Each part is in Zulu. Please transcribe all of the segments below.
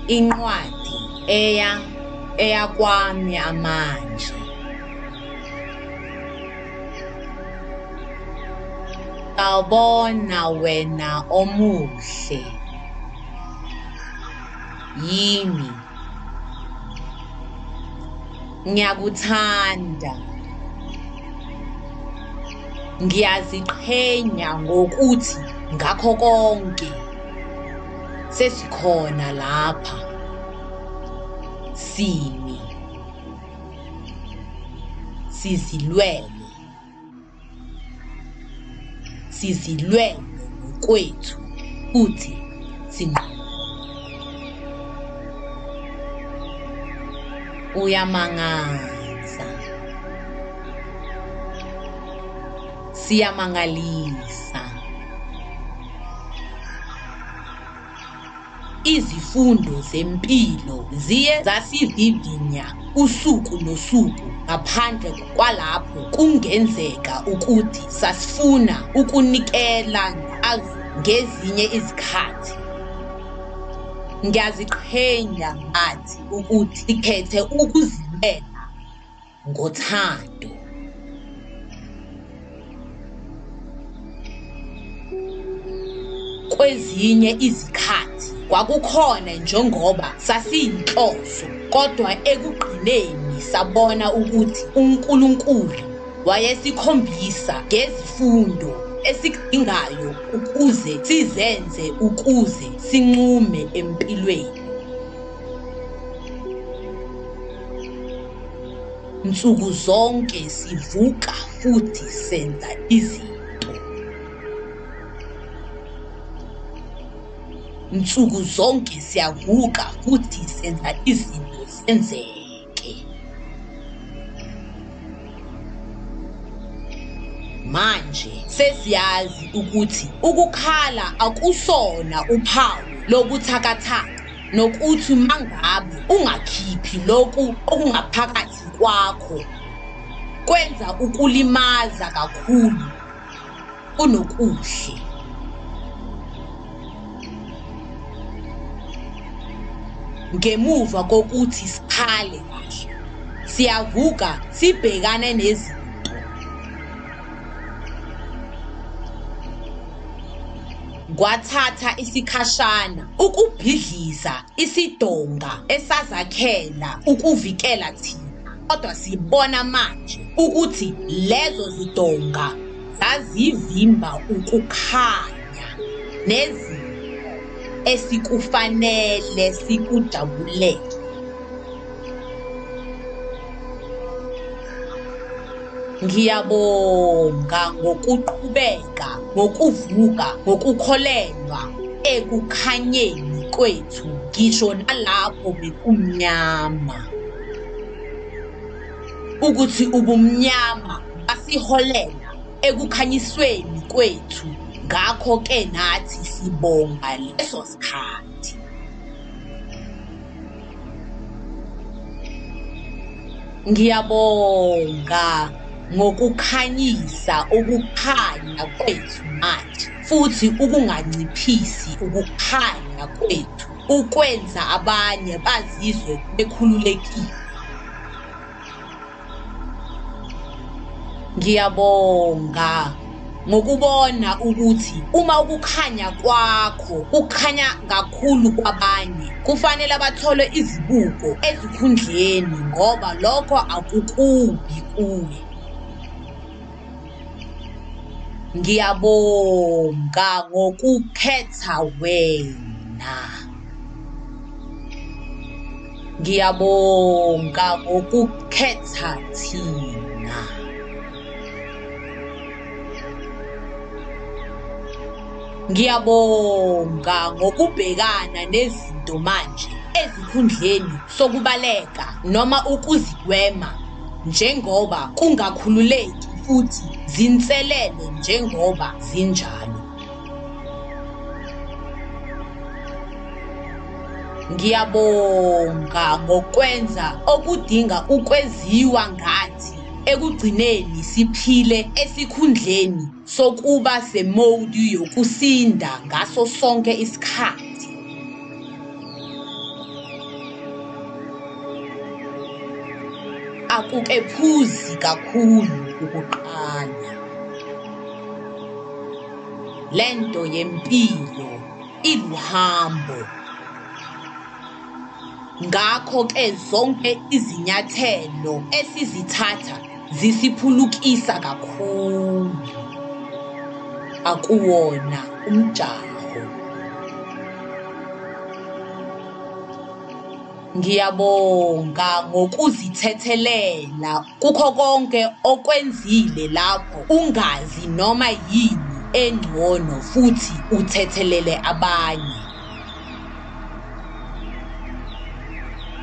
Incwadi eya kwami amanje. Sawubona wena omuhle. Yimi. Ngiyakuthanda. Ngiyaziqhenya ngokuthi ngakho konke sesikhona lapha simi sizilwele sizilwele ngokwethu futhi sinqobe. Uyamangaza. Siyamangalisa. Izifundo zempilo ziye zasivivinya usuku nosuku ngaphandle kwalapho kungenzeka ukuthi sasifuna ukunikela ngazo ngezinye izikhathi. Ngiyaziqhenya ngathi ukuthi sikhethe ukuzilwela ngothando. Kwezinye izikhathi kwakukhona njengoba sasiyinhloso, kodwa ekugcineni sabona ukuthi uNkulunkulu wayesikhombisa ngezifundo esikudingayo ukuze sizenze ukuze sinqume empilweni. Nsuku zonke sivuka futhi senza izinto. Nsuku zonke siyavuka futhi senza izinto zenzeke. Manje sesiyazi ukuthi ukukhala akusona uphawu lobuthakathaka nokuthi mangabe ungakhiphi lokhu okungaphakathi kwakho kwenza ukulimaza kakhulu kunokuhle. Ngemuva kokuthi sikhale kahle, siyavuka sibhekane nezinto. Kwathatha isikhashana ukubhidliza isidonga esazakhela ukuvikela thina, kodwa sibona manje ukuthi lezo zidonga zazivimba ukukhanya nezinto esikufanele sikujabulele. Ngiyabonga ngokuqhubeka, ngokuvuka, ngokukholelwa ekukhanyeni kwethu ngisho nalapho bekumnyama. Ukuthi ubumnyama basiholela ekukhanyisweni kwethu, ngakho-ke nathi sibonga leso sikhathi. Ngiyabonga ngokukhanyisa ukukhanya kwethu manje futhi ukunganciphisi ukukhanya kwethu ukwenza abanye bazizwe bekhululekile. Ngiyabonga ngokubona ukuthi uma ukukhanya kwakho kukhanya kakhulu kwabanye, kufanele bathole izibuko ezikhundleni ngoba lokho akukubi kuwe. Ngiyabonga ngokukhetha wena. Ngiyabonga ngokukhetha thina. Ngiyabonga ngokubhekana nezinto manje ezikhundleni sokubaleka noma ukuzigwema njengoba kungakhululeki futhi zinselele njengoba zinjalo. Ngiyabonga ngokwenza okudinga ukwenziwa ngathi ekugcineni siphile esikhundleni sokuba semodi yokusinda ngaso sonke isikhathi. Akukephuzi kakhulu ukuqala. Lento yempilo iluhambo, ngakho-ke zonke izinyathelo esizithatha zisiphulukisa kakhulu. Akuwona umjaho. Ngiyabonga ngokuzithethelela kukho konke okwenzile lapho ungazi noma yini engcono futhi uthethelele abanye.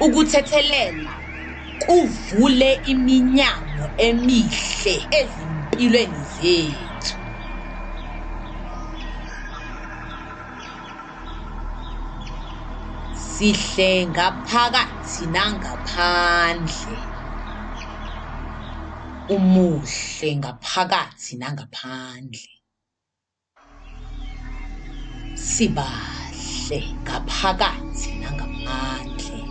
Ukuthethelela kuvule iminyango emihle ezimpilweni zethu. Sihle ngaphakathi nangaphandle. Umuhle ngaphakathi nangaphandle. Sibahle ngaphakathi nangaphandle.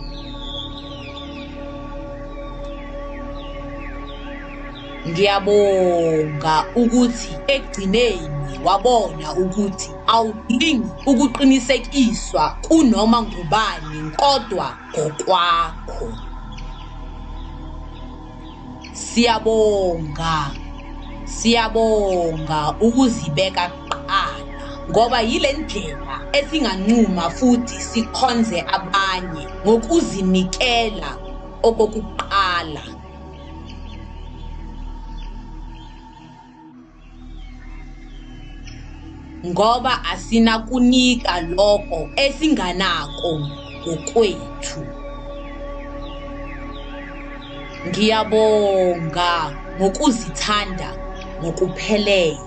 Ngiyabonga ukuthi ekugcineni wabona ukuthi awudingi ukuqinisekiswa kunoma ngubani kodwa ngokwakho. Siyabonga, siyabonga ukuzibeka kuqala ngoba yile ndlela esinganquma futhi sikhonze abanye ngokuzinikela okokuqala. Ngoba asinakunika lokho esinganako ngokwethu. Ngiyabonga ngokuzithanda ngokuphelele.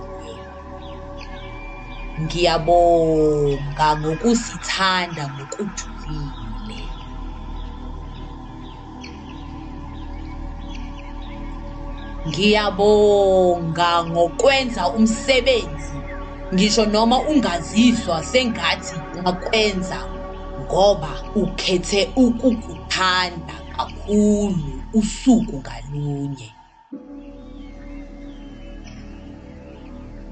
Ngiyabonga ngokusithanda ngokujulile. Ngiyabonga ngokwenza umsebenzi ngisho noma ungazizwa sengathi ungakwenza ngoba ukhethe ukukuthanda kakhulu usuku ngalunye.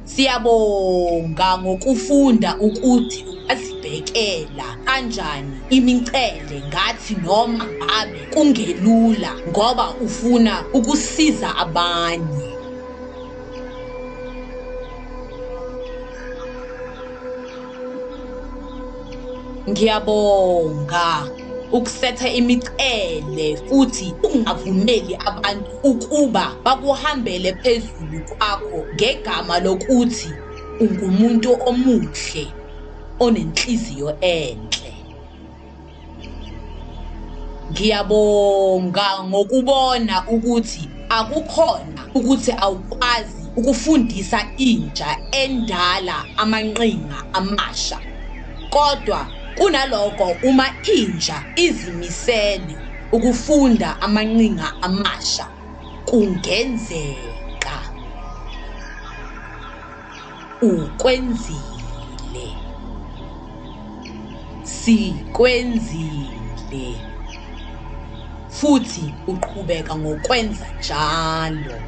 Siyabonga ngokufunda ukuthi ungazibekela kanjani imicele ngathi noma ngabe kungelula ngoba ufuna ukusiza abanye. Ngiyabonga ukusetha imicele futhi ungavumeli abantu ukuba bakuhambele phezulu kwakho ngegama lokuthi ungumuntu omuhle onenhliziyo enhle. Ngiyabonga ngokubona ukuthi akukhona ukuthi awukwazi ukufundisa intsha endala amaqhinga amasha, kodwa kunalokho uma intsha izimisele ukufunda amaqhinga amasha, kungenzeka. Ukwenzile. Sikwenzile. Futhi uqhubeka ngokwenza njalo.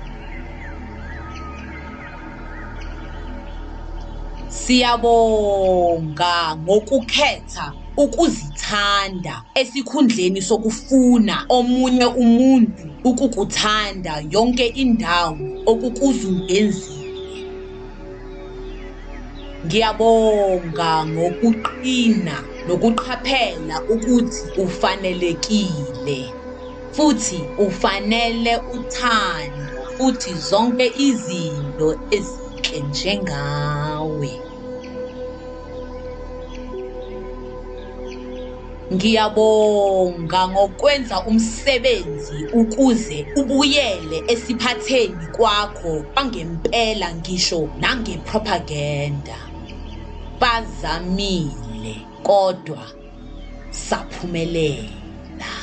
Siyabonga ngokukhetha ukuzithanda esikhundleni sokufuna omunye umuntu ukukuthanda yonke indawo okukuzungezile. Ngiyabonga ngokuqina nokuqaphela ukuthi ufanelekile futhi ufanele uthando futhi zonke izinto ezinhle njengawe. Ngiyabonga ngokwenza umsebenzi ukuze ubuyele esiphatheni kwakho kwangempela ngisho nange-propaganda. Bazamile kodwa saphumelela.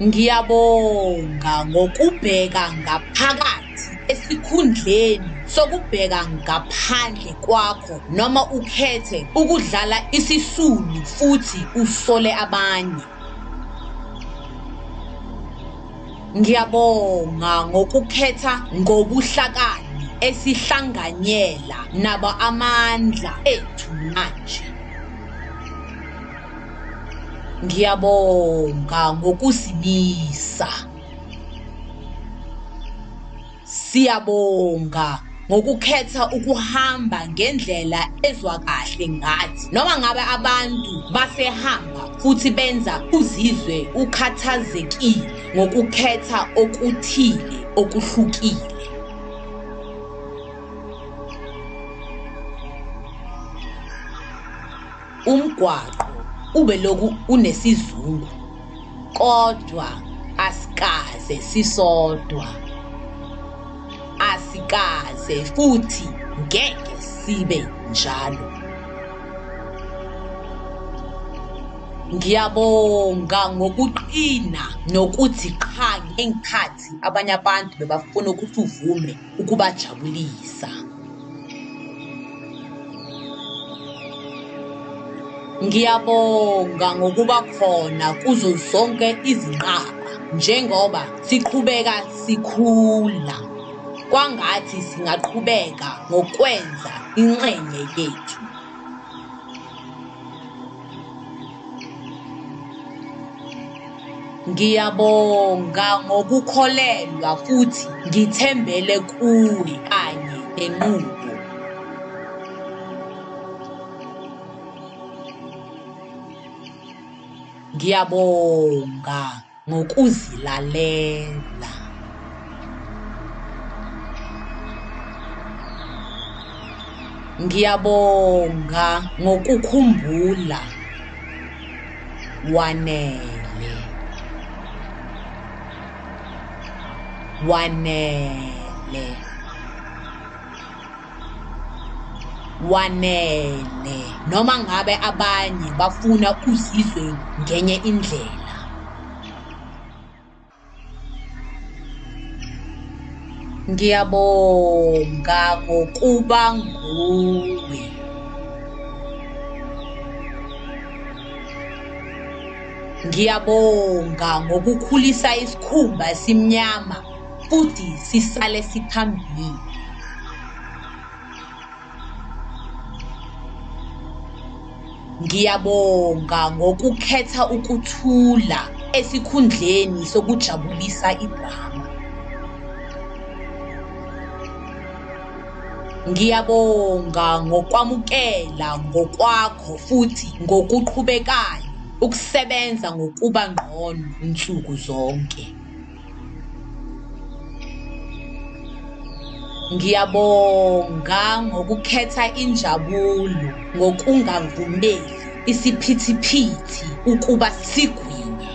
Ngiyabonga ngokubheka ngaphakathi Ngaphakathi esikhundleni sokubheka ngaphandle kwakho noma ukhethe ukudlala isisulu futhi usole abanye. Ngiyabonga ngokukhetha ngobuhlakani esihlanganyela nabo amandla ethu manje. Ngiyabonga ngokusimisa. Siyabonga ngokukhetha ukuhamba ngendlela ezwa kahle ngathi noma ngabe abantu basehamba futhi benza uzizwe ukhathazekile ngokukhetha okuthile okuhlukile. Umgwaqo ubelokhu unesizungu, kodwa asikaze sisodwa. Asikaze futhi ngeke sibe njalo. Ngiyabonga ngokuqina nokuthi qha ngenkathi abanye abantu bebafuna ukuthi uvume ukubajabulisa. Ngiyabonga ngokuba khona kuzo zonke izinqaba njengoba siqhubeka sikhula. Kwangathi singaqhubeka ngokwenza ingxenye yethu. Ngiyabonga ngokukholelwa futhi ngithembele kuwe kanye nenqubo. Ngiyabonga ngokuzilalela. Ngiyabonga ngokukhumbula. Wanele. Wanele. Wanele. Noma ngabe abanye bafuna uzizwe ngenye indlela. Ngiyabonga ngokuba nguwe. Ngiyabonga ngokukhulisa isikhumba esimnyama futhi sisale sithambile. Ngiyabonga ngokukhetha ukuthula esikhundleni sokujabulisa idrama. Ngiyabonga ngokwamukela ngokwakho futhi ngokuqhubekayo ukusebenza ngokuba ngcono nsuku zonke. Ngiyabonga ngokukhetha injabulo ngokungavumeli isiphithiphithi ukuba sigwinye.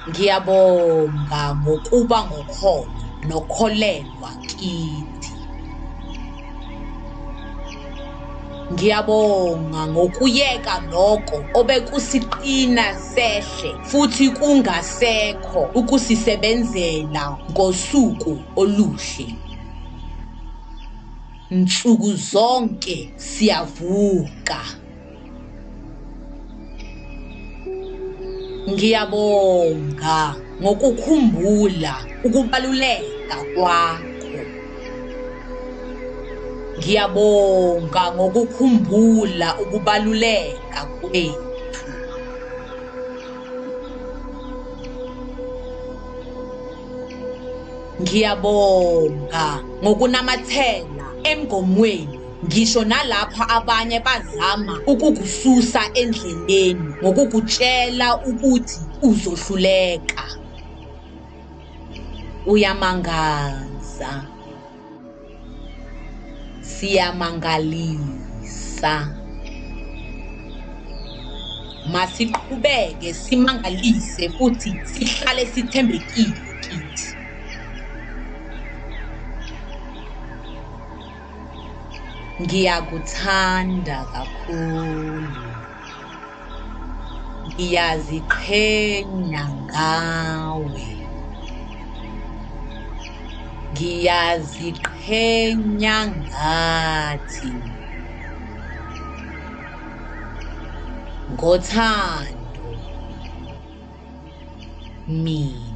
Ngiyabonga ngokuba ngokholo nokholelwa kithi. Ngiyabonga ngokuyeka lokho obekusiqina sehle futhi kungasekho ukusisebenzela ngosuku oluhle. Nsuku zonke siyavuka. Ngiyabonga ngokukhumbula ukubaluleka kwakho. Ngiyabonga ngokukhumbula ukubaluleka kwethu. Ngiyabonga ngokunamathela emgomweni ngisho nalapho abanye bazama ukukususa endleleni ngokukutshela ukuthi uzohluleka. Uyamangaza. Siyamangalisa. Masiqhubeke simangalise futhi sihlale sithembekile kithi. Ngiyakuthanda kakhulu. Ngiyaziqhenya ngawe. Ngiyaziqhenya ngathi. Ngothando, mina.